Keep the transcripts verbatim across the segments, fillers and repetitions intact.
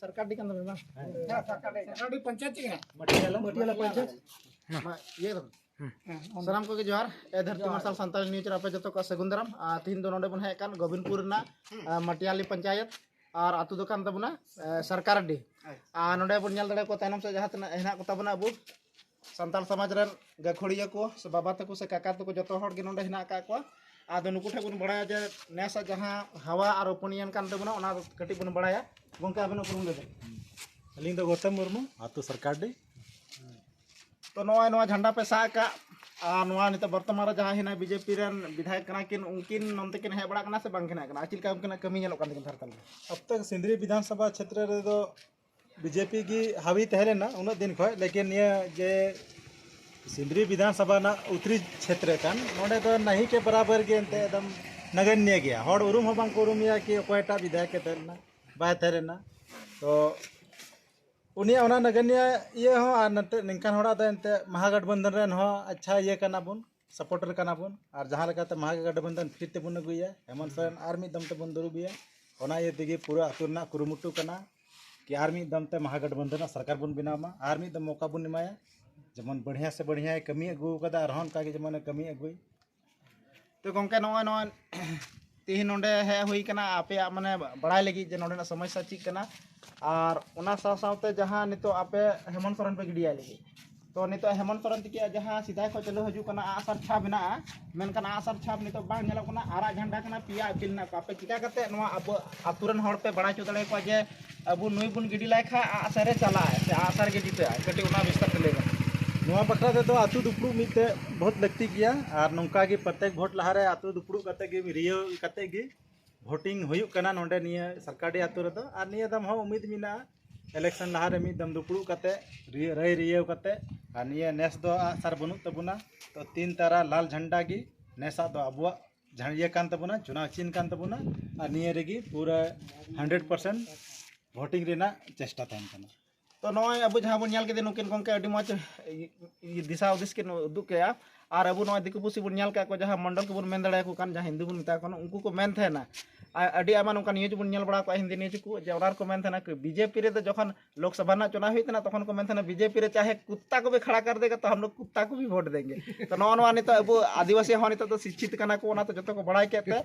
ᱥᱟᱨᱠᱟᱨᱰᱤ ᱠᱟᱱ ᱛᱟᱵᱮᱱᱟ ᱵᱟᱝ? ᱦᱮᱸ, ᱥᱟᱨᱠᱟᱨᱰᱤ᱾ ᱥᱟᱨᱠᱟᱨᱰᱤ ᱯᱚᱧᱪᱟᱭᱮᱛ ᱪᱮᱫ ᱠᱟᱱᱟ? ᱢᱟᱹᱴᱤᱭᱟᱞᱟ᱾ ᱢᱟᱹᱴᱤᱭᱟᱞᱟ ᱯᱚᱧᱪᱟᱭᱮᱛ᱾ ᱢᱟ, ᱤᱭᱟᱹ ᱠᱟᱫᱟᱢ᱾ ᱦᱮᱸ, ᱚᱱᱟ ᱥᱟᱱᱟᱢ ᱠᱚᱜᱮ ᱡᱚᱦᱟᱨ᱾ ᱮ ᱫᱷᱟᱹᱨᱛᱤ ᱢᱟᱨᱥᱟᱞ ᱥᱟᱱᱛᱟᱲᱤ ᱱᱤᱭᱩᱡᱽ ᱨᱮ ᱟᱯᱮ ᱡᱚᱛᱚ ᱠᱚ ᱥᱟᱹᱜᱩᱱ ᱫᱟᱨᱟᱢ᱾ ᱟᱨ ᱛᱤᱦᱤᱧ ᱫᱚ ᱱᱚᱰᱮ ᱵᱚᱱ ᱦᱮᱡ ᱟᱠᱟᱱ ᱜᱳᱵᱤᱱᱫᱯᱩᱨ ᱨᱮᱱᱟᱜ, ᱟ, ᱢᱟᱹᱴᱤᱭᱟᱞᱤ ᱯᱚᱧᱪᱟᱭᱮᱛ᱾ ᱟᱨ ᱟᱹᱛᱩ ᱫᱚ ᱠᱟᱱ ᱛᱟᱵᱚᱱᱟ, ᱟ, ᱥᱟᱨᱠᱟᱨᱰᱤ᱾ ᱟᱨ ᱱᱚᱰᱮ ᱵᱚᱱ ᱧᱮᱞ ᱫᱟᱲᱮᱭᱟᱠᱚᱣᱟ ᱛᱟᱭᱱᱚᱢ ᱥᱮᱫ ᱡᱟᱦᱟᱸ ᱛᱤᱱᱟᱹᱜ ᱦᱮᱱᱟᱜ ᱠᱚ ᱛᱟᱵᱚᱱᱟ ᱟᱵᱚ ᱥᱟᱱᱛᱟᱲ ᱥᱚᱢᱟᱡᱽ ᱨᱮᱱ ᱜᱟᱹᱠᱷᱩᱲᱤᱭᱟᱹ ᱠᱚ ᱥᱮ ᱵᱟᱵᱟ ᱛᱟᱠᱚ ᱥᱮ ᱠᱟᱠᱟ ᱛᱟᱠᱚ ᱡᱚᱛᱚ ᱦᱚᱲ ᱜᱮ ᱱᱚᱰᱮ ᱦᱮᱱᱟᱜ ᱟᱠᱟᱫ ᱠᱚᱣᱟ᱾ ᱟᱫᱚ ᱱᱩᱠᱩ ᱴᱷᱮᱱ ᱵᱚᱱ ᱵᱟᱲᱟᱭᱟ ᱡᱮ ᱱᱮᱥᱟᱜ ᱡᱟᱦᱟᱸ ᱦᱟᱣᱟ ᱟᱨ opinion ᱠᱟᱱ ᱛᱟᱵᱚᱱᱟ, ᱚᱱᱟ ᱠᱟᱹᱴᱤᱡ ᱵᱚᱱ ᱵᱟᱲᱟᱭᱟ᱾ ᱜᱚᱢᱠᱮ, ᱟᱵᱮᱱᱟᱜ ᱩᱯᱨᱩᱢ ᱞᱟᱹᱭ ᱵᱮᱱ᱾ ᱟᱹᱞᱤᱧ ᱫᱚ ᱜᱳᱛᱚᱢ ᱢᱩᱨᱢᱩ, ᱟᱹᱛᱩ ᱥᱟᱨᱠᱟᱨᱰᱤ᱾ ᱛᱚ, ᱱᱚᱜᱼᱚᱭ ᱱᱚᱣᱟ ᱡᱷᱟᱱᱰᱟ ᱯᱮ ᱥᱟᱵ ᱟᱠᱟᱫ, ᱟᱨ ᱱᱚᱣᱟ ᱱᱤᱛᱚᱜ ᱵᱚᱨᱛᱚᱢᱟᱱ ᱨᱮ ᱡᱟᱦᱟᱸᱭ ᱦᱮᱱᱟᱜ ᱵᱤᱡᱮᱯᱤ ᱨᱮᱱ ᱵᱤᱫᱷᱟᱭᱚᱠ ᱠᱟᱱᱟ ᱠᱤᱱ, ᱩᱱᱠᱤᱱ ᱱᱚᱱᱛᱮ ᱠᱤᱱ ᱦᱮᱡ ᱵᱟᱲᱟᱜ ᱠᱟᱱᱟ ᱥᱮ ᱵᱟᱝ ᱠᱤᱱ ᱦᱮᱡ ᱠᱟᱱᱟ? ᱟᱨ ᱪᱮᱫ ᱞᱮᱠᱟ ᱩᱱᱠᱤᱱᱟᱜ ᱠᱟᱹᱢᱤ ᱧᱮᱞᱚᱜ ᱠᱟᱱ ᱛᱟᱹᱠᱤᱱ ᱫᱷᱟᱨᱛᱟᱞ ᱨᱮ? ᱟᱵ ᱛᱚᱠ ᱥᱤᱸᱫᱽᱨᱤ ᱵᱤᱫᱷᱟᱱ ᱥᱚᱵᱷᱟ ᱪᱷᱮᱛᱨᱚ ᱨᱮᱫᱚ ᱵᱤᱡᱮᱯᱤ ᱜᱮ ᱦᱟᱣᱤ ᱛᱟᱦᱮᱸ ᱞᱮᱱᱟ ᱩᱱᱟᱹᱜ ᱫᱤᱱ ᱠᱷᱚᱱ, ᱞᱮᱠᱤᱱ ᱱᱤᱭᱟᱹ ᱡᱮ ᱥᱤᱸᱫᱽᱨᱤ ᱵᱤᱫᱷᱟᱱ ᱥᱚᱵᱷᱟ ᱨᱮᱱᱟᱜ ᱩᱛᱛᱚᱨᱤ ᱪᱷᱮᱛᱨᱚ ᱠᱟᱱ, ᱱᱚᱰᱮ ᱫᱚ ᱱᱟᱹᱦᱤ ᱠᱮ ᱵᱟᱨᱟᱵᱟᱨ ᱜᱮ ᱮᱱᱛᱮ ᱮᱠᱫᱚᱢ ᱱᱚᱜᱚᱱᱭᱚ ᱜᱮᱭᱟ᱾ ᱦᱚᱲ ᱩᱨᱩᱢ ᱦᱚᱸ ᱵᱟᱝ ᱠᱚ ᱩᱨᱩᱢᱮᱭᱟ ᱠᱤ ᱚᱠᱚᱭᱴᱟᱜ ᱵᱤᱫᱷᱟᱭᱚᱠ ᱮ ᱛᱟᱦᱮᱸ ᱞᱮᱱᱟ, ᱵᱟᱭ ᱛᱟᱦᱮᱸ ᱞᱮᱱᱟ᱾ ᱛᱚ ᱩᱱᱤᱭᱟᱜ ᱚᱱᱟ ᱱᱚᱜᱚᱱᱭᱚ ᱤᱭᱟᱹ ᱦᱚᱸ, ᱟᱨ ᱱᱚᱛᱮ ᱱᱤᱝᱠᱟᱱ ᱦᱚᱲᱟᱜ ᱫᱚ ᱮᱱᱛᱮ ᱢᱟᱦᱟᱜᱟᱴᱵᱚᱱᱫᱷᱚᱱ ᱨᱮᱱ ᱦᱚᱸ ᱟᱪᱪᱷᱟ ᱤᱭᱟᱹ ᱠᱟᱱᱟ ᱵᱚᱱ, supporter ᱠᱟᱱᱟ ᱵᱚᱱ, ᱟᱨ ᱡᱟᱦᱟᱸ ᱞᱮᱠᱟᱛᱮ ᱢᱟᱦᱟᱜᱟᱴᱵᱚᱱᱫᱷᱚᱱ ᱯᱷᱤᱨ ᱛᱮᱵᱚᱱ ᱟᱹᱜᱩᱭᱟ, ᱦᱮᱢᱚᱱᱛ ᱥᱚᱨᱮᱱ ᱟᱨ ᱢᱤᱫ ᱫᱚᱢ ᱛᱮᱵᱚᱱ ᱫᱩᱲᱩᱵᱮᱭᱟ᱾ ᱚᱱᱟ ᱤᱭᱟᱹ ᱛᱮᱜᱮ ᱯᱩᱨᱟᱹ ᱟᱹᱛᱩ ᱨᱮᱱᱟᱜ ᱠᱩᱨᱩᱢᱩᱴᱩ ᱠᱟᱱᱟ ᱠᱤ ᱟᱨ ᱢᱤᱫ ᱫᱚᱢ ᱛᱮ ᱢᱟᱦᱟᱜᱟᱴᱵᱚᱱᱫᱷᱚᱱ ᱨᱮᱱᱟᱜ ᱥᱚᱨᱠᱟᱨ ᱵᱚᱱ ᱵᱮᱱᱟᱣ ᱢᱟ, ᱟᱨ ᱢᱤᱫ ᱫᱚᱢ ᱢᱚᱠᱟ ᱵᱚᱱ ᱮᱢᱟᱭᱟ, ᱡᱮᱢᱚᱱ ᱵᱟᱹᱲᱦᱤᱭᱟ ᱥᱮ ᱵᱟᱹᱲᱦᱤᱭᱟᱭ ᱠᱟᱹᱢᱤ ᱟᱹᱜᱩ ᱟᱠᱟᱫᱟ, ᱟᱨᱦᱚᱸ ᱚᱱᱠᱟ ᱜᱮ ᱡᱮᱢᱚᱱ ᱮ ᱠᱟᱹᱢᱤ ᱟᱹᱜᱩᱭ᱾ ᱛᱚ ᱜᱚᱢᱠᱮ, ᱱᱚᱜᱼᱚᱭ ᱱᱚᱣᱟ ᱛᱮᱦᱮᱧ ᱱᱚᱰᱮ ᱦᱮᱡ ᱦᱩᱭ ᱠᱟᱱᱟ ᱟᱯᱮᱭᱟᱜ ᱢᱟᱱᱮ ᱵᱟᱲᱟᱭ ᱞᱟᱹᱜᱤᱫ ᱡᱮ ᱱᱚᱰᱮᱱᱟᱜ ᱥᱚᱢᱚᱥᱥᱟ ᱪᱮᱫ ᱠᱟᱱᱟ᱾ ᱟᱨ ᱚᱱᱟ ᱥᱟᱶ ᱥᱟᱶᱛᱮ ᱡᱟᱦᱟᱸ ᱱᱤᱛᱚᱜ ᱟᱯᱮ ᱦᱮᱢᱚᱱᱛ ᱥᱚᱨᱮᱱ ᱯᱮ ᱜᱤᱰᱤᱭᱟᱭ ᱞᱟᱹᱜᱤᱫ, ᱛᱚ ᱱᱤᱛᱚᱜ ᱦᱮᱢᱚᱱᱛ ᱥᱚᱨᱮᱱ ᱛᱤᱠᱤᱭᱟᱜ ᱡᱟᱦᱟᱸ ᱥᱮᱫᱟᱭ ᱠᱷᱚᱱ ᱪᱟᱹᱞᱩ ᱦᱤᱡᱩᱜ ᱠᱟᱱᱟ, ᱟᱜᱼᱥᱟᱨ ᱪᱷᱟᱯ ᱢᱮᱱᱟᱜᱼᱟ, ᱢᱮᱱᱠᱷᱟᱱ ᱟᱜᱼᱥᱟᱨ ᱪᱷᱟᱯ ᱱᱤᱛᱚᱜ ᱵᱟᱝ ᱧᱮᱞᱚᱜ ᱠᱟᱱᱟ᱾ ᱟᱨᱟᱜ ᱡᱷᱟᱱᱰᱟ ᱠᱟᱱᱟ, ᱯᱮᱭᱟ ᱤᱯᱤᱞ ᱢᱮᱱᱟᱜ ᱠᱚᱣᱟ᱾ ᱟᱯᱮ ᱪᱤᱠᱟ ᱠᱟᱛᱮ ᱱᱚᱣᱟ ᱟᱵᱚ ᱟᱛᱳ ᱨᱮᱱ ᱦᱚᱲ ᱯᱮ ᱵᱟᱲᱟᱭ ᱦᱚᱪᱚ ᱫᱟᱲᱮᱭᱟᱠᱚᱣᱟ ᱡᱮ ᱟᱵᱚ ᱱᱩᱭ ᱵᱚᱱ ᱜᱤᱰᱤ ᱞᱟᱭ ᱠᱷᱟᱱ ᱟᱜᱼᱥᱟᱨ ᱨᱮ ᱪᱟᱞᱟᱜᱼᱟᱭ ᱥᱮ ᱟᱜᱼᱥᱟᱨ ᱜᱮ ᱡᱤᱛᱟᱹᱜᱼᱟᱭ? ᱠᱟᱹᱴᱤᱡ ᱚᱱᱟ ᱵᱤᱥᱛᱟᱨ ᱛᱮ ᱞᱟᱹᱭ ᱵᱮᱱ᱾ ᱱᱚᱣᱟ ᱵᱟᱠᱷᱨᱟ ᱛᱮᱫᱚ ᱟᱹᱛᱩ ᱫᱩᱯᱲᱩᱵ ᱢᱤᱫᱴᱮᱡ ᱵᱚᱦᱩᱛ ᱞᱟᱹᱠᱛᱤ ᱜᱮᱭᱟ, ᱟᱨ ᱱᱚᱝᱠᱟ ᱜᱮ ᱯᱨᱚᱛᱮᱠ ᱵᱷᱳᱴ ᱞᱟᱦᱟᱨᱮ ᱟᱹᱛᱩ ᱫᱩᱯᱲᱩᱵ ᱠᱟᱛᱮ ᱜᱮ, ᱨᱤᱭᱟᱹᱣ ᱠᱟᱛᱮ ᱜᱮ voting ᱦᱩᱭᱩᱜ ᱠᱟᱱᱟ ᱱᱚᱰᱮ ᱱᱤᱭᱟᱹ ᱥᱟᱨᱠᱟᱰᱤ ᱟᱹᱛᱩ ᱨᱮᱫᱚ᱾ ᱟᱨ ᱱᱤᱭᱟᱹ ᱫᱟᱢ ᱦᱚᱸ ᱩᱢᱤᱫ ᱢᱮᱱᱟᱜᱼᱟ, election ᱞᱟᱦᱟᱨᱮ ᱢᱤᱫ ᱫᱚᱢ ᱫᱩᱯᱲᱩᱵ ᱠᱟᱛᱮ, ᱨᱤᱭᱟᱹ-, ᱨᱟᱹᱭ ᱨᱤᱭᱟᱹᱣ ᱠᱟᱛᱮ᱾ ᱟᱨ ᱱᱤᱭᱟᱹ ᱱᱮᱥ ᱫᱚ ᱟᱜᱼᱥᱟᱨ ᱵᱟᱹᱱᱩᱜ ᱛᱟᱵᱚᱱᱟ, ᱛᱚ ᱛᱤᱱ ᱛᱟᱨᱟ ᱞᱟᱞ ᱡᱷᱟᱱᱰᱟ ᱜᱮ ᱱᱮᱥᱟᱜ ᱫᱚ ᱟᱵᱚᱣᱟᱜ ᱡᱟᱦᱟᱸ ᱤᱭᱟᱹ ᱠᱟᱱ ᱛᱟᱵᱚᱱᱟ, ᱪᱩᱱᱟᱣ ᱪᱤᱱ ᱠᱟᱱ ᱛᱟᱵᱚᱱᱟ᱾ ᱟᱨ ᱱᱤᱭᱟᱹ ᱨᱮᱜᱮ ᱯᱩᱨᱟᱹ hundred percent voting ᱨᱮᱱᱟᱜ ᱪᱮᱥᱴᱟ ᱛᱟᱦᱮᱱ ᱠᱟᱱᱟ᱾ ᱛᱚ ᱱᱚᱜᱼᱚᱭ ᱟᱵᱚ ᱡᱟᱦᱟᱸ ᱵᱚᱱ ᱧᱮᱞ ᱠᱮᱫᱟ, ᱱᱩᱠᱤᱱ ᱜᱚᱢᱠᱮ ᱟᱹᱰᱤ ᱢᱚᱡᱽ ᱤ-, ᱤ-, ᱫᱤᱥᱟ ᱦᱩᱫᱤᱥ ᱠᱤᱱ ᱩᱫᱩᱜ ᱠᱮᱜᱼᱟ᱾ ᱟᱨ ᱟᱵᱚ ᱱᱚᱜᱼᱚᱭ ᱫᱤᱠᱩ ᱯᱩᱥᱤ ᱵᱚᱱ ᱧᱮᱞ ᱠᱟᱜ ᱠᱚᱣᱟ, ᱡᱟᱦᱟᱸ ᱢᱚᱱᱰᱚᱞ ᱠᱚᱵᱚᱱ ᱢᱮᱱ ᱫᱟᱲᱮᱭᱟᱠᱚ ᱠᱟᱱ, ᱡᱟᱦᱟᱸ ᱦᱤᱱᱫᱩ ᱵᱚᱱ ᱢᱮᱛᱟ ᱠᱚ ᱠᱟᱱᱟ, ᱩᱱᱠᱩ ᱠᱚ ᱢᱮᱱ ᱛᱟᱦᱮᱱᱟ ᱟᱹᱰᱤ ᱟᱭᱢᱟ ᱱᱚᱝᱠᱟ ᱱᱤᱭᱩᱡᱽ ᱵᱚᱱ ᱧᱮᱞ ᱵᱟᱲᱟ ᱠᱚᱣᱟ, ᱦᱤᱱᱫᱤ ᱱᱤᱭᱩᱡᱽ ᱠᱚ, ᱡᱮ ᱚᱱᱟ ᱨᱮᱠᱚ ᱢᱮᱱ ᱛᱟᱦᱮᱱᱟ ᱠᱤ ᱵᱤᱡᱮᱯᱤ ᱨᱮᱫᱚ ᱡᱚᱠᱷᱚᱱ ᱞᱳᱠᱥᱚᱵᱷᱟ ᱨᱮᱱᱟᱜ ᱪᱚᱱᱟᱣ ᱦᱩᱭᱩᱜ ᱛᱟᱦᱮᱱᱟ, ᱛᱚᱠᱷᱚᱱ ᱠᱚ ᱢᱮᱱ ᱛᱟᱦᱮᱱᱟ, "ᱵᱤᱡᱮᱯᱤ ᱨᱮ ᱪᱟᱦᱮ ᱠᱩᱛᱛᱟ ᱠᱚ ᱵᱷᱤ ᱠᱷᱟᱲᱟ ᱠᱟᱨ ᱫᱮᱜᱟ, ᱛᱚ ᱦᱟᱢ ᱞᱳᱜ ᱠᱩᱛᱛᱟ ᱠᱚ ᱵᱷᱤ ᱵᱷᱳᱴ ᱫᱮᱝᱜᱮ᱾" ᱛᱚ ᱱᱚᱜᱼᱚ ᱱᱚᱣᱟ ᱱᱤᱛᱚᱜ ᱟᱵᱚ ᱟᱹᱫᱤᱵᱟᱹᱥᱤ ᱦᱚᱸ ᱱᱤᱛᱚᱜ ᱫᱚ ᱥᱤᱠᱠᱷᱤᱛ ᱠᱟᱱᱟ ᱠᱚ, ᱚᱱᱟ ᱛᱚ ᱡᱚᱛᱚ ᱠᱚ ᱵᱟᱲᱟᱭ ᱠᱮᱫ ᱛᱮ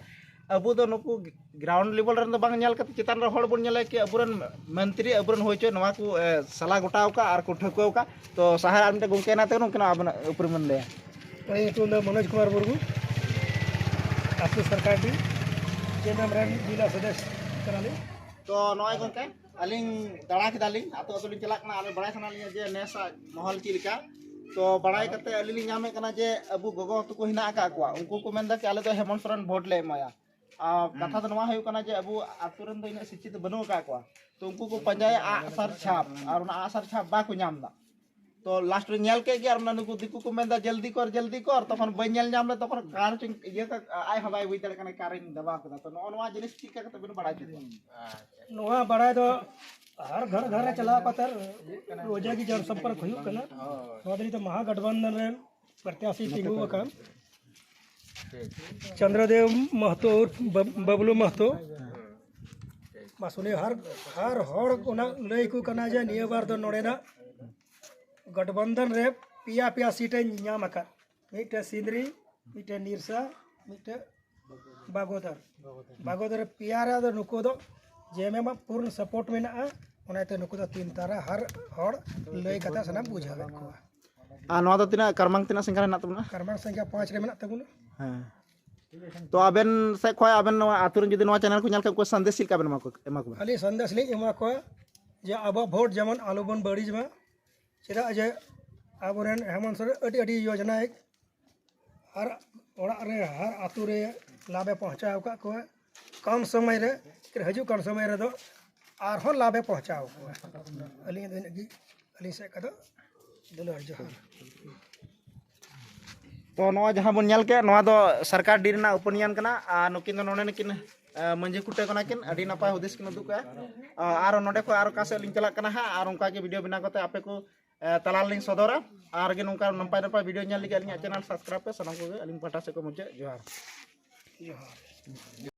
ᱟᱵᱚ ᱫᱚ ᱱᱩᱠᱩ ᱜᱨᱟᱣᱩᱱᱰ ᱞᱮᱵᱮᱞ ᱨᱮᱱ ᱫᱚ ᱵᱟᱝ ᱧᱮᱞ ᱠᱟᱛᱮ ᱪᱮᱛᱟᱱ ᱨᱮ ᱦᱚᱲ ᱵᱚᱱ ᱧᱮᱞᱮ ᱠᱤ ᱟᱵᱚᱨᱮᱱ ᱢᱚᱱᱛᱨᱤ, ᱟᱵᱚᱨᱮᱱ ᱦᱩᱭ ᱦᱚᱪᱚᱭ, ᱱᱚᱣᱟ ᱠᱚ ᱮ, ᱥᱟᱞᱟ ᱜᱚᱴᱟᱣ ᱠᱟᱜ ᱟᱨ ᱠᱚ ᱴᱷᱟᱹᱣᱠᱟᱹᱣ ᱠᱟᱜ᱾ ᱛᱚ ᱥᱟᱦᱟᱨ ᱟᱨ ᱢᱤᱫᱴᱮᱱ ᱜᱚᱢᱠᱮ ᱦᱮᱱᱟᱜ ᱛᱟᱵᱚᱱᱟ, ᱩᱱᱠᱤᱱᱟᱜ ᱟᱵᱮᱱᱟᱜ ᱩᱯᱨᱩᱢ ᱵᱮᱱ ᱞᱟᱹᱭᱟ᱾ ᱤᱧᱟᱹᱜ ᱧᱩᱛᱩᱢ ᱫᱚ ᱢᱚᱱᱳᱡᱽ ᱠᱩᱢᱟᱨ ᱢᱩᱨᱢᱩ, ᱟᱹᱛᱩ ᱥᱚᱨᱠᱟᱨᱰᱤ, ᱡᱮ ᱢᱮᱢ ᱨᱮᱱ ᱡᱮᱞᱟ ᱥᱚᱫᱚᱥᱭᱚ ᱠᱟᱱᱟᱞᱤᱧ᱾ ᱛᱚ ᱱᱚᱜᱼᱚᱭ ᱜᱚᱢᱠᱮ, ᱟᱹᱞᱤᱧ ᱫᱟᱬᱟ ᱠᱮᱫᱟᱞᱤᱧ, ᱟᱹᱛᱩ ᱟᱹᱛᱩ ᱞᱤᱧ ᱪᱟᱞᱟᱜ ᱠᱟᱱᱟ, ᱟᱞᱮ ᱵᱟᱲᱟᱭ ᱥᱟᱱᱟ ᱞᱤᱧᱟ ᱡᱮ ᱱᱮᱥᱟᱜ ᱢᱚᱦᱚᱞ ᱪᱮᱫ ᱞᱮᱠᱟ᱾ ᱛᱚ ᱵᱟᱲᱟᱭ ᱠᱟᱛᱮ ᱟᱹᱞᱤᱧ ᱞᱤᱧ ᱧᱟᱢᱮᱫ ᱠᱟᱱᱟ ᱡᱮ ᱟᱵᱚ ᱜᱚᱜᱚ ᱛᱟᱠᱚ ᱦᱮᱱᱟᱜ ᱟᱠᱟᱫ ᱠᱚᱣᱟ, ᱩᱱᱠᱩ ᱠᱚ ᱢᱮᱱᱫᱟ ᱠᱤ ᱟᱞᱮ ᱫᱚ ᱦᱮᱢᱚᱱᱛ ᱥᱚᱨᱮᱱ ᱵᱷᱳᱴ ᱞᱮ ᱮᱢᱟᱭᱟ᱾ ᱟᱨ ᱠᱟᱛᱷᱟ ᱫᱚ ᱱᱚᱣᱟ ᱦᱩᱭᱩᱜ ᱠᱟᱱᱟ ᱡᱮ ᱟᱵᱚ ᱟᱛᱳ ᱨᱮᱱ ᱫᱚ ᱤᱱᱟᱹᱜ ᱥᱤᱠᱠᱷᱤᱛ ᱵᱟᱹᱱᱩᱜ ᱟᱠᱟᱫ ᱠᱚᱣᱟ, ᱛᱚ ᱩᱱᱠᱩ ᱠᱚ ᱯᱟᱸᱡᱟᱭᱟ ᱟᱜᱼᱥᱟᱨ ᱪᱷᱟᱯ, ᱟᱨ ᱚᱱᱟ ᱟᱜᱼᱥᱟᱨ ᱪᱷᱟᱯ ᱵᱟᱠᱚ ᱧᱟᱢ ᱮᱫᱟ᱾ ᱛᱚ ᱞᱟᱥᱴ ᱨᱮ ᱧᱮᱞ ᱠᱮᱫ ᱜᱮ, ᱟᱨ ᱚᱱᱟ ᱱᱩᱠᱩ ᱫᱤᱠᱩ ᱠᱚ ᱢᱮᱱᱫᱟ, "ᱡᱚᱞᱫᱤ ᱠᱚᱨ, ᱡᱚᱞᱫᱤ ᱠᱚᱨ", ᱛᱚᱠᱷᱚᱱ ᱵᱟᱹᱧ ᱧᱮᱞ ᱧᱟᱢ ᱞᱮᱫ, ᱛᱚᱠᱷᱚᱱ ᱠᱟᱨ ᱪᱚᱧ ᱤᱭᱟᱹ ᱠᱟᱜ, ᱟᱡ ᱦᱚᱸ ᱵᱟᱭ ᱵᱩᱡᱽ ᱫᱟᱲᱮᱭᱟᱜ ᱠᱟᱱᱟ ᱠᱟᱨᱤᱧ ᱫᱟᱵᱟᱣ ᱠᱮᱫᱟ᱾ ᱛᱚ ᱱᱚᱜᱼᱚ ᱱᱚᱣᱟ ᱡᱤᱱᱤᱥ ᱪᱮᱫ ᱞᱮᱠᱟ ᱠᱟᱛᱮ ᱵᱮᱱ ᱵᱟᱲᱟᱭ ᱠᱮᱫᱟ? ᱱᱚᱣᱟ ᱵᱟᱲᱟᱭ ᱫᱚ ᱦᱟᱨ ᱜᱷᱟᱨ ᱜᱷᱟᱨ ᱨᱮ ᱪᱟᱞᱟᱣ ᱠᱟᱛᱮ ᱨᱳᱡᱟ ᱜᱮ ᱡᱚᱱ ᱥᱚᱢᱯᱚᱨᱠ ᱦᱩᱭᱩᱜ ᱠᱟᱱᱟ᱾ ᱱᱚᱣᱟ ᱫᱚ ᱱᱤᱛᱚᱜ ᱢᱟᱦᱟ ᱜᱚᱴᱵᱚᱱᱫᱷᱚᱱ ᱨᱮᱱ ᱯᱨᱚᱛᱭᱟᱥᱤ ᱛᱤᱸᱜᱩ ᱟᱠᱟᱱ ᱪᱚᱱᱫᱨᱚᱫᱮᱵ ᱢᱟᱦᱛᱚ ᱩᱨᱯᱷ ᱵᱟᱵ-, ᱵᱟᱵᱞᱩ ᱢᱟᱦᱛᱚ᱾ ᱵᱟᱥ ᱩᱱᱤ ᱦᱟᱨ, ᱦᱟᱨ ᱦᱚᱲ ᱚᱱᱟ ᱞᱟᱹᱭ ᱠᱚ ᱠᱟᱱᱟ ᱡᱮ ᱱᱤᱭᱟᱹ ᱵᱟᱨ ᱫᱚ ᱱᱚᱰᱮᱱᱟᱜ ᱜᱚᱴᱵᱚᱱᱫᱷᱚᱱ ᱨᱮ ᱯᱮᱭᱟ, ᱯᱮᱭᱟ ᱥᱤᱴ ᱮ ᱧᱟᱢ ᱟᱠᱟᱫ᱾ ᱢᱤᱫᱴᱮᱱ ᱥᱤᱸᱫᱽᱨᱤ, ᱢᱤᱫᱴᱮᱱ ᱱᱤᱨᱥᱟ, ᱢᱤᱫᱴᱮᱱ ᱵᱟᱜᱳᱫᱚᱨ᱾ ᱵᱟᱜᱳᱫᱚᱨ ᱨᱮ ᱯᱮᱭᱟ ᱨᱮ ᱟᱫᱚ ᱱᱩᱠᱩ ᱫᱚ ᱡᱮ ᱮᱢ ᱮᱢ ᱟᱜ ᱯᱩᱨᱱ ᱥᱟᱯᱳᱨᱴ ᱢᱮᱱᱟᱜᱼᱟ, ᱚᱱᱟᱛᱮ ᱱᱩᱠᱩ ᱫᱚ ᱛᱤᱱ ᱛᱟᱨᱟ ᱦᱟᱨ ᱦᱚᱲ ᱞᱟᱹᱭ ᱠᱟᱛᱮ ᱥᱟᱱᱟᱢ ᱵᱩᱡᱷᱟᱹᱣᱮᱫ ᱠᱚᱣᱟ᱾ ᱟᱨ ᱱᱚᱣᱟ ᱫᱚ ᱛᱤᱱᱟᱹᱜ ᱠᱟᱨᱢᱟᱝ ᱛᱤᱱᱟᱹᱜ ᱥᱟᱺᱜᱤᱧ ᱨᱮ ᱦᱮᱱᱟᱜ ᱛᱟᱵᱚᱱᱟ? ᱠᱟᱨᱢᱟᱝ ᱥᱟᱸᱜᱮ ᱯᱟᱸᱪ ᱨᱮ ᱢᱮᱱᱟᱜ ᱛᱟᱵᱚᱱᱟ᱾ ᱦᱮᱸ᱾ ᱛᱚ ᱟᱵᱮᱱ ᱥᱮᱫ ᱠᱷᱚᱱ ᱟᱵᱮᱱ ᱱᱚᱣᱟ ᱟᱹᱛᱩ ᱨᱮᱱ ᱡᱩᱫᱤ ᱱᱚᱣᱟ ᱪᱮᱱᱮᱞ ᱠᱚ ᱧᱮᱞ ᱠᱷᱟᱱ, ᱩᱱᱠᱩ ᱥᱟᱸᱫᱮᱥ ᱪᱮᱫ ᱞᱮᱠᱟ ᱵᱮᱱ ᱮᱢᱟ ᱠᱚ, ᱮᱢᱟ ᱠᱚᱣᱟ? ᱟᱹᱞᱤᱧ ᱥᱟᱸᱫᱮᱥ ᱞᱤᱧ ᱮᱢᱟ ᱠᱚᱣᱟ ᱡᱮ ᱟᱵᱚᱣᱟᱜ ᱵᱷᱳᱴ ᱡᱮᱢᱚᱱ ᱟᱞᱚᱵᱚᱱ ᱵᱟᱹᱲᱤᱡ ᱢᱟ, ᱪᱮᱫᱟᱜ ᱡᱮ ᱟᱵᱚᱨᱮᱱ ᱦᱮᱢᱚᱱᱛ ᱥᱚᱨᱮᱱ ᱟᱹᱰᱤ ᱟᱹᱰᱤ ᱭᱳᱡᱚᱱᱟᱭ ᱦᱟᱨ ᱚᱲᱟᱜ ᱨᱮ, ᱦᱟᱨ ᱟᱹᱛᱩ ᱨᱮ ᱞᱟᱵᱷ ᱮ ᱯᱚᱦᱪᱟᱣ ᱟᱠᱟᱫ ᱠᱚᱣᱟ᱾ ᱠᱚᱢ ᱥᱚᱢᱚᱭ ᱨᱮ, ᱦᱤᱡᱩᱜ ᱠᱟᱱ ᱥᱚᱢᱚᱭ ᱨᱮᱫᱚ ᱟᱨᱦᱚᱸ ᱞᱟᱵᱷ ᱮ ᱯᱚᱦᱪᱟᱣ ᱠᱚᱣᱟ᱾ ᱟᱹᱞᱤᱧ ᱫᱚ ᱤᱱᱟᱹᱜ ᱜᱮ, ᱟᱹᱞᱤᱧ ᱥᱮᱫ ᱠᱷᱚᱱ ᱫᱚ ᱫᱩᱞᱟᱹᱲ ᱡᱚᱦᱟᱨ᱾ ᱛᱚ ᱱᱚᱣᱟ ᱡᱟᱦᱟᱸ ᱵᱚᱱ ᱧᱮᱞ ᱠᱮᱫ, ᱱᱚᱣᱟ ᱫᱚ ᱥᱚᱨᱠᱟᱨ ᱰᱤ ᱨᱮᱱᱟᱜ ᱚᱯᱤᱱᱤᱭᱚᱱ ᱠᱟᱱᱟ, ᱟᱨ ᱱᱩᱠᱤᱱ ᱫᱚ ᱱᱚᱰᱮ ᱱᱩᱠᱤᱱ, ᱮ, ᱢᱟᱹᱡᱷᱤ ᱠᱩᱴᱟᱹ ᱠᱟᱱᱟ ᱠᱤᱱ, ᱟᱹᱰᱤ ᱱᱟᱯᱟᱭ ᱦᱩᱫᱤᱥ ᱠᱤᱱ ᱩᱫᱩᱜ ᱠᱟᱜᱼᱟ᱾ ᱟᱨ ᱱᱚᱰᱮ ᱠᱷᱚᱱ ᱟᱨ ᱚᱠᱟ ᱥᱮᱫ ᱞᱤᱧ ᱪᱟᱞᱟᱜ ᱠᱟᱱᱟ ᱦᱟᱸᱜ, ᱟᱨ ᱚᱱᱠᱟ ᱜᱮ ᱵᱷᱤᱰᱤᱭᱳ ᱵᱮᱱᱟᱣ ᱠᱟᱛᱮ ᱟᱯᱮ ᱠᱚ, ᱮ, ᱛᱟᱞᱟ ᱨᱮᱞᱤᱧ ᱥᱚᱫᱚᱨᱟ᱾ ᱟᱨ ᱜᱮ ᱱᱚᱝᱠᱟ ᱱᱟᱯᱟᱭ ᱱᱟᱯᱟᱭ ᱵᱷᱤᱰᱤᱭᱳ ᱧᱮᱞ ᱞᱟᱹᱜᱤᱫ ᱟᱹᱞᱤᱧᱟᱜ ᱪᱮᱱᱮᱞ ᱥᱟᱵᱥᱠᱨᱟᱭᱤᱵ ᱯᱮ᱾ ᱥᱟᱱᱟᱢ ᱠᱚᱜᱮ ᱟᱹᱞᱤᱧ ᱯᱟᱦᱴᱟ ᱥᱮᱫ ᱠᱷᱚᱱ ᱢᱩᱪᱟᱹᱫ ᱡᱚᱦᱟᱨ᱾ ᱡᱚᱦᱟᱨ᱾